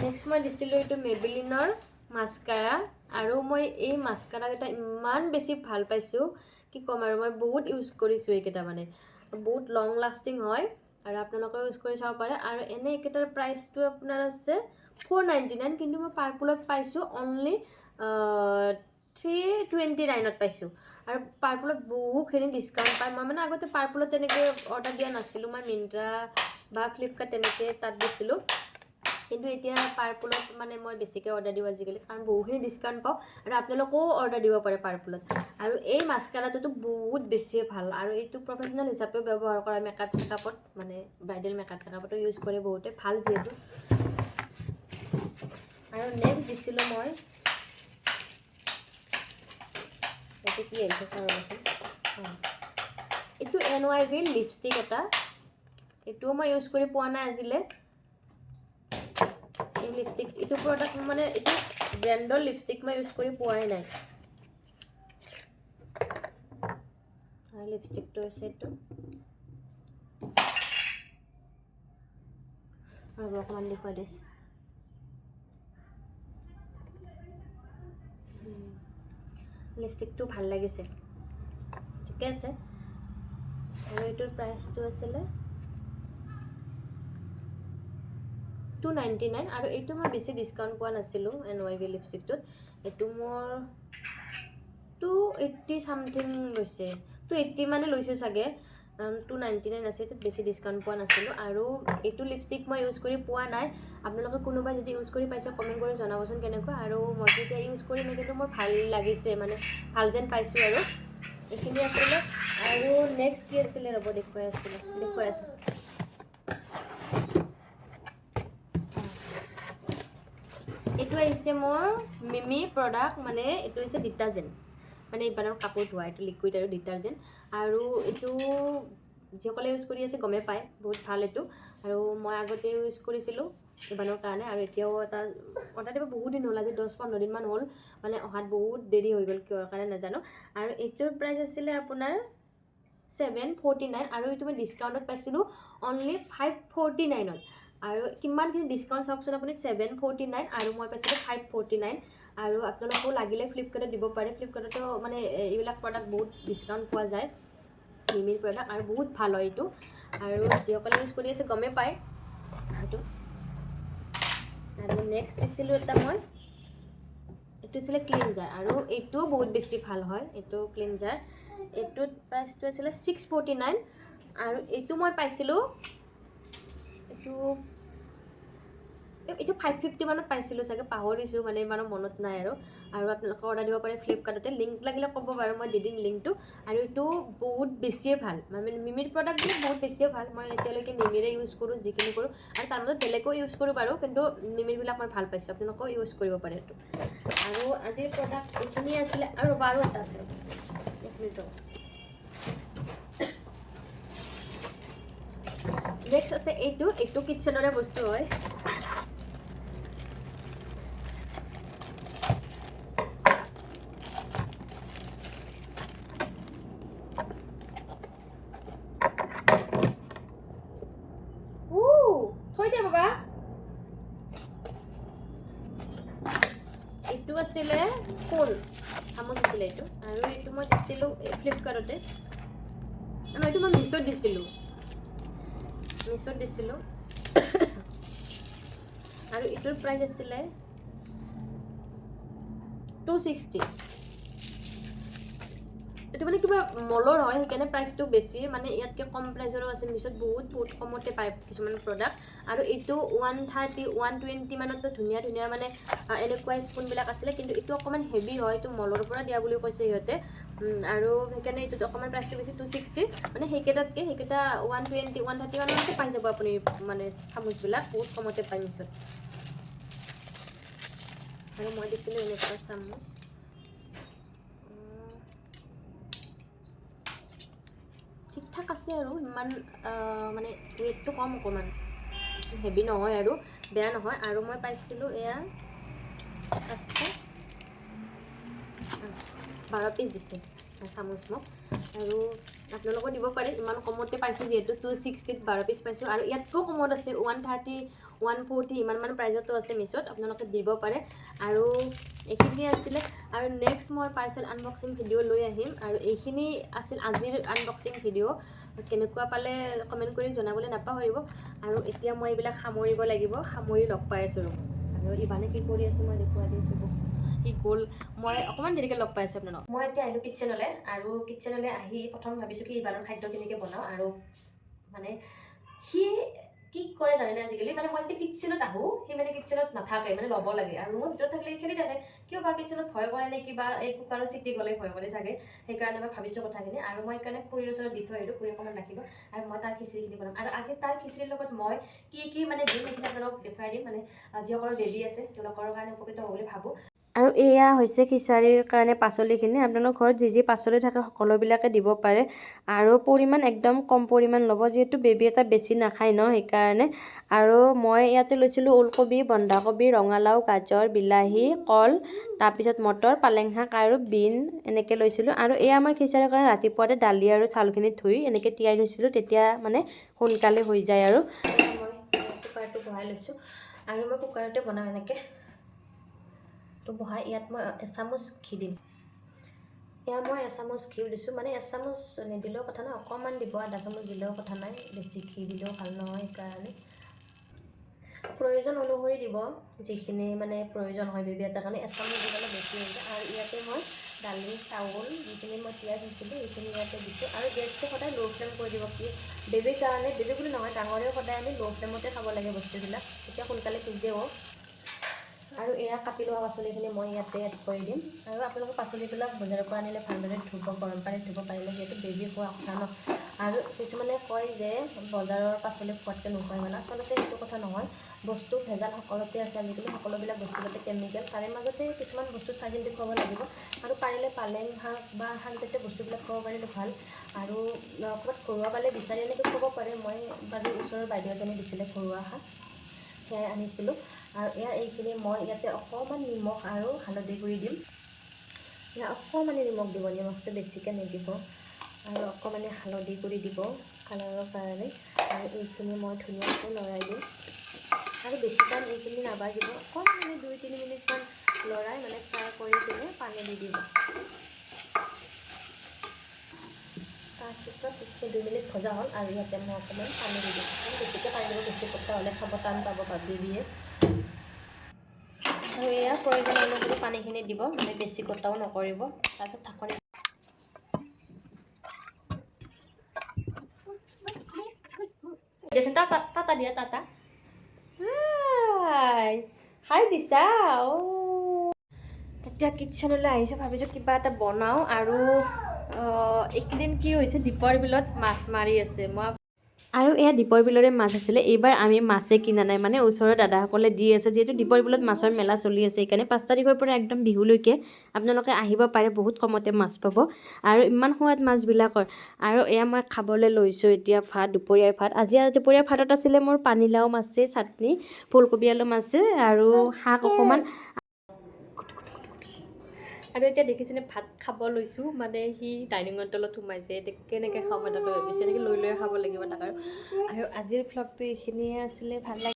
Next মই দিছিলোঁ এইটো মেবিলিনৰ মাস্কাৰা। আৰু মই এই মাস্কাৰাকেইটা ইমান বেছি ভাল পাইছোঁ, কি ক'ম আৰু, মই বহুত ইউজ কৰিছোঁ এইকেইটা, মানে বহুত লং লাষ্টিং হয় আৰু আপোনালোকেও ইউজ কৰি চাব পাৰে। আৰু এনেই এইকেইটাৰ প্ৰাইচটো আপোনাৰ আছে 499, কিন্তু মই পাৰ্পলত পাইছোঁ অনলি 329ত পাইছোঁ। আৰু পাৰ্পলত বহুখিনি ডিছকাউণ্ট পায়। মই মানে আগতে পাৰ্পলত তেনেকৈ অৰ্ডাৰ দিয়া নাছিলোঁ, মই মিণ্ট্ৰা বা ফ্লিপকাৰ্ট তেনেকৈ তাত দিছিলোঁ, কিন্তু এতিয়া পাৰ্পলত মানে মই বেছিকৈ অৰ্ডাৰ দিওঁ আজিকালি, কাৰণ বহুখিনি ডিছকাউণ্ট পাওঁ। আৰু আপোনালোকেও অৰ্ডাৰ দিব পাৰে পাৰ্পলত। আৰু এই মাস্কাৰাটোতো বহুত বেছিয়ে ভাল আৰু এইটো প্ৰফেচনেল হিচাপেও ব্যৱহাৰ কৰা, মেকআপ চেকআপত, মানে ব্ৰাইডেল মেকআপ চেকআপতো ইউজ কৰে বহুতে, ভাল যিহেতু। আৰু নেক্সট দিছিলোঁ মই, এইটো কি আহিছে চাওঁ ৰ'বচোন। অঁ, এইটো NYBৰ লিপষ্টিক এটা, এইটোও মই ইউজ কৰি পোৱা নাই আজিলৈ। এই লিপষ্টিক, এইটো প্ৰডাক্ট মানে এইটো ব্ৰেণ্ডৰ লিপষ্টিক মই ইউজ কৰি পোৱাই নাই। আৰু লিপষ্টিকটো হৈছে এইটো, ৰ'ব অকণমান দেখুৱাই দিছোঁ। লিপষ্টিকটো ভাল লাগিছে, ঠিকে আছে। আৰু এইটোৰ প্ৰাইচটো আছিলে 299। আৰু এইটো মই বেছি ডিছকাউণ্ট পোৱা নাছিলোঁ NYB লিপষ্টিকটোত, এইটো মোৰ 280 চামথিং লৈছে, 280 মানে লৈছে চাগে, 299 আছে, এইটোত বেছি ডিছকাউণ্ট পোৱা নাছিলোঁ। আৰু এইটো লিপষ্টিক মই ইউজ কৰি পোৱা নাই, আপোনালোকে কোনোবাই যদি ইউজ কৰি পাইছে কমেণ্ট কৰি জনাবচোন কেনেকুৱা। আৰু মইতো এতিয়া ইউজ কৰিমেই, কিন্তু মোৰ ভাল লাগিছে, মানে ভাল যেন পাইছোঁ। আৰু এইখিনি আছিলে। আৰু নেক্সট কি আছিলে ৰ'ব দেখুৱাই আছিলোঁ, দেখুৱাই আছোঁ। এইটো আহিছে মোৰ মিমি প্ৰডাক্ট, মানে এইটো হৈছে ডিটাৰজেণ্ট, মানে এইবাৰৰ কাপোৰ ধোৱা, এইটো লিকুইড আৰু ডিটাৰজেণ্ট। আৰু এইটো যিসকলে ইউজ কৰি আছে গমেই পায়, বহুত ভাল এইটো। আৰু মই আগতে ইউজ কৰিছিলোঁ ইবানৰ কাৰণে, আৰু এতিয়াও এটা অৰ্ডাৰ দিব বহুত দিন হ'ল, আজি 10-15 দিনমান হ'ল, মানে অহাত বহুত দেৰি হৈ গ'ল, কিহৰ কাৰণে নাজানো। আৰু এইটোৰ প্ৰাইচ আছিলে আপোনাৰ 749, আৰু এইটো মই ডিছকাউণ্টত পাইছিলোঁ অনলি 549ত। আৰু কিমানখিনি ডিছকাউণ্ট চাওকচোন আপুনি, 749 আৰু মই পাইছিলোঁ 549। আৰু আপোনালোকেও লাগিলে ফ্লিপকাৰ্টত দিব পাৰে, ফ্লিপকাৰ্টতো মানে এইবিলাক প্ৰডাক্ট বহুত ডিছকাউণ্ট পোৱা যায়, মিমিৰ প্ৰডাক্ট, আৰু বহুত ভাল হয় এইটো। আৰু যিসকলে ইউজ কৰি আছে গমেই পায় সেইটো। আৰু নেক্সট দিছিলোঁ এটা মই, এইটো আছিলে ক্লিনজাৰ, আৰু এইটোও বহুত বেছি ভাল হয় এইটো ক্লিনজাৰ। এইটোত প্ৰাইচটো আছিলে 649, আৰু এইটো মই পাইছিলোঁ, এইটো এইটো 550 মানত পাইছিলোঁ চাগে, পাহৰিছোঁ, মানে ইমানো মনত নাই আৰু। আৰু আপোনালোকে অৰ্ডাৰ দিব পাৰে ফ্লিপকাৰ্টতে, লিংক লাগিলে ক'ব বাৰু, মই দি দিম লিংকটো। আৰু এইটো বহুত বেছিয়ে ভাল, মানে মিমিৰ প্ৰডাক্টবিলাক বহুত বেছিয়ে ভাল। মই এতিয়ালৈকে মিমিৰে ইউজ কৰোঁ যিখিনি কৰোঁ, আৰু তাৰ মাজত বেলেগো ইউজ কৰোঁ বাৰু, কিন্তু মিমিৰবিলাক মই ভাল পাইছোঁ, আপোনালোকেও ইউজ কৰিব পাৰে এইটো। আৰু আজিৰ প্ৰডাক্ট এইখিনিয়ে আছিলে। আৰু ৰ'বা, আৰু এটা আছে, এইখিনিতো নেক্সট আছে এইটো, এইটো কিটচেনৰে বস্তু হয়। থৈ দিয়া বাবা। এইটো আছিলে স্পুন, চামুচ আছিলে এইটো। আৰু এইটো মই দিছিলোঁ ফ্লিপকাৰ্টতে, এইটো মই মিছত দিছিলোঁ, মিছত দিছিলোঁ। আৰু এইটোৰ প্ৰাইচ আছিলে 260। এইটো মানে কিবা মলৰ হয়, সেইকাৰণে প্ৰাইচটো বেছি, মানে ইয়াতকৈ কম প্ৰাইচৰো আছে মিছত, বহুত বহুত কমতে পায় কিছুমান প্ৰডাক্ট। আৰু এইটো 130, 120 মানতো ধুনীয়া ধুনীয়া মানে এনেকুৱা স্পুনবিলাক আছিলে, কিন্তু এইটো অকণমান হেভি হয়, এইটো মলৰ পৰা দিয়া বুলি কৈছে সিহঁতে, আৰু সেইকাৰণে এইটোত অকণমান প্ৰাইচটো বেছি, 260। মানে সেইকেইটাতকৈ সেইকেইটা 120, 130 মানতে পাই যাব আপুনি, মানে চামুচবিলাক বহুত কমতে পায় মিছত। আৰু মই দিছিলোঁ এনেকুৱা চামুচ, ঠিক ঠাক আছে আৰু ইমান মানে ৱেইটটো কম, অকণমান হেভি নহয় আৰু বেয়া নহয়। আৰু মই পাইছিলোঁ এয়া 5টা, 12 পিচ দিছে চামুচ মোক। আৰু আপোনালোকেও দিব পাৰে, ইমান কমতে পাইছোঁ যিহেতু 260ত 12 পিচ পাইছোঁ। আৰু ইয়াতকৈও কমত আছে, 130, 140 ইমানমান প্ৰাইজতো আছে মিছত, আপোনালোকে দিব পাৰে। আৰু এইখিনিয়ে আছিলে। আৰু নেক্সট মই পাৰ্চেল আনবক্সিং ভিডিঅ' লৈ আহিম। আৰু এইখিনি আছিল আজিৰ আনবক্সিং ভিডিঅ'। কেনেকুৱা পালে কমেণ্ট কৰি জনাবলৈ নাপাহৰিব। আৰু এতিয়া মই এইবিলাক সামৰিব লাগিব, সামৰি লগ পাই আছোঁ ৰ'ব। আৰু ইভানে কি কৰি আছে মই দেখুৱাই দিছোঁ। সি গ'ল, মই অকণমান দেৰিকৈ লগ পাই আছোঁ আপোনালোক। মই এতিয়া আহিলোঁ কিটচেনলৈ আৰু কিটচেনলৈ আহি প্ৰথম ভাবিছোঁ কি ইভানৰ খাদ্যখিনিকে বনাওঁ। আৰু মানে সি কি কৰে জানেনে আজিকালি, মানে মই যেতিয়া কিটচেনত আহোঁ সি মানে কিটচেনত নাথাকে, মানে ল'ব লাগে। আৰু ৰুমৰ ভিতৰত থাকিলে খেলি থাকে। কিয় বা কিটচেনত ভয় কৰে নে কিবা, এই কুকাৰৰ চিটি গ'লে ভয় কৰে চাগে, সেইকাৰণে মই ভাবিছোঁ কথাখিনি। আৰু মই সেইকাৰণে খুৰীৰ ওচৰত দি থৈ আহিলোঁ, খুৰী অকণমান ৰাখিব। আৰু মই তাৰ খিচিৰিখিনি বনাম। আৰু আজি তাৰ খিচিৰিৰ লগত মই কি কি মানে দিম সেইখিনি আপোনালোকক দেখুৱাই দিম। মানে যিসকলৰ বেবী আছে তেওঁলোকৰ কাৰণে উপকৃত হ'ব বুলি ভাবোঁ। আৰু এয়া হৈছে খিচাৰীৰ কাৰণে পাচলিখিনি। আপোনালোকৰ ঘৰত যি যি পাচলি থাকে সকলোবিলাকে দিব পাৰে। আৰু পৰিমাণ একদম কম পৰিমাণ ল'ব, যিহেতু বেবী এটা বেছি নাখায় ন, সেইকাৰণে। আৰু মই ইয়াতে লৈছিলোঁ ওলকবি, বন্ধাকবি, ৰঙালাও, গাজৰ, বিলাহী, কল, তাৰপিছত মটৰ, পালেং শাক আৰু বিন এনেকৈ লৈছিলোঁ। আৰু এয়া মই খিচাৰীৰ কাৰণে ৰাতিপুৱাতে দালি আৰু চাউলখিনি ধুই এনেকৈ তিয়াই থৈছিলোঁ, তেতিয়া মানে সোনকালে হৈ যায়। আৰু মই কুকাৰটো বহাই লৈছোঁ আৰু মই কুকাৰতে বনাম এনেকৈ। তো বহাই ইয়াত মই এচামুচ ঘি দিম। এয়া মই এচামুচ ঘিউ দিছোঁ, মানে এচামুচ নিদিলেও কথা নাই, অকণমান দিব, আধা চামুচ দিলেও কথা নাই, বেছি ঘি দিলেও ভাল নহয়। সেইকাৰণে প্ৰয়োজন অনুসৰি দিব, যিখিনি মানে প্ৰয়োজন হয় বেবী এটাৰ কাৰণে। এচামুচ দিলে বেছি হৈ যায়। আৰু ইয়াতে মই দালি, চাউল যিখিনি মই তিয়াই থৈছিলোঁ সেইখিনি ইয়াতে দিছোঁ। আৰু গেছটো সদায় ল' ফ্লেম কৰি দিব। কি বেবীৰ কাৰণে, বেবী বুলি নহয়, ডাঙৰেও সদায় আমি ল' ফ্লেমতে খাব লাগে বস্তুবিলাক, তেতিয়া সোনকালে সিজেও। আৰু এয়া কাটি লোৱা পাচলিখিনি মই ইয়াতে এড কৰি দিম। আৰু আপোনালোকে পাচলিবিলাক বজাৰৰ পৰা আনিলে ভালদৰে ধুব, গৰম পানীত ধুব পাৰিলে, যিহেতু বেবী খোৱা কথা ন। আৰু কিছুমানে কয় যে বজাৰৰ পাচলি খোৱাতকৈ নোখোৱাই ভাল। আচলতে সেইটো কথা নহয়, বস্তু ভেজাল সকলোতে আছে আজিকালি, সকলোবিলাক বস্তুতে কেমিকেল। তাৰে মাজতে কিছুমান বস্তু চাই চিন্তি খুৱাব লাগিব। আৰু পাৰিলে পালেং শাক বা শাকজাতীয় বস্তুবিলাক খুৱাব পাৰিলে ভাল। আৰু ক'ৰবাত ঘৰুৱা পালে বিচাৰি এনেকৈ খুৱাব পাৰে। মই বাৰু ওচৰৰ বাইদেউ এজনী দিছিলে ঘৰুৱা শাক, সেয়াই আনিছিলোঁ। আৰু এয়া এইখিনি মই ইয়াতে অকণমান নিমখ আৰু হালধি গুড়ি দিম। এয়া অকণমানে নিমখ দিব, নিমখটো বেছিকৈ নিদিব। আৰু অকণমানে হালধি গুড়ি দিব কালাৰৰ কাৰণে। আৰু এইখিনি মই ধুনীয়াকৈ লৰাই দিম। আৰু বেছি টাইম এইখিনি নাভাজিব, অকণমান মানে 2-3 মিনিটমান লৰাই মানে ফ্ৰাই কৰি কিনে পানী দি দিব। তাৰপিছত এইখিনি 2 মিনিট ভজা হ'ল আৰু ইয়াতে মই অকণমান পানী দি দিম। বেছিকৈ পানী দিব, বেছি গোটা হ'লে খাব টান পাব বেবীয়ে। আৰু এয়া প্ৰয়োজন অনুসৰি পানীখিনি দিব, মানে বেছি গোটাও নকৰিব। তাৰপিছত ঢাকনি দিয়াচোন। টাটা, টাটা দিয়া, টাটা, হাই হাই দিছা। অ' এতিয়া কিটচেনলৈ আহিছোঁ, ভাবিছোঁ কিবা এটা বনাওঁ। আৰু এইকেইদিন কি হৈছে, দীপৰ বিলত মাছ মাৰি আছে। মই আৰু এয়া দীপৰ বিলৰে মাছ আছিলে। এইবাৰ আমি মাছে কিনা নাই, মানে ওচৰৰ দাদাসকলে দি আছে। যিহেতু দীপৰ বিলত মাছৰ মেলা চলি আছে, সেইকাৰণে 5 তাৰিখৰ পৰা একদম বিহুলৈকে আপোনালোকে আহিব পাৰে, বহুত কমতে মাছ পাব আৰু ইমান সোৱাদ মাছবিলাকৰ। আৰু এয়া মই খাবলৈ লৈছোঁ এতিয়া ভাত, দুপৰীয়াৰ ভাত। আজি আৰু দুপৰীয়াৰ ভাতত আছিলে মোৰ পানীলাও মাছে, চাটনি, ফুলকবি আলু মাছে আৰু শাক অকণমান। আৰু এতিয়া দেখিছেনে ভাত খাব লৈছোঁ, মানে সি ডাইনিঙৰ তলত সোমাইছে। এতিয়া কেনেকৈ খাব তাকে ভাবিছোঁ, এনেকৈ লৈ লৈ খাব লাগিব তাক। আৰু আৰু আজিৰ ভ্লগটো এইখিনিয়ে আছিলে, ভাল লাগিল।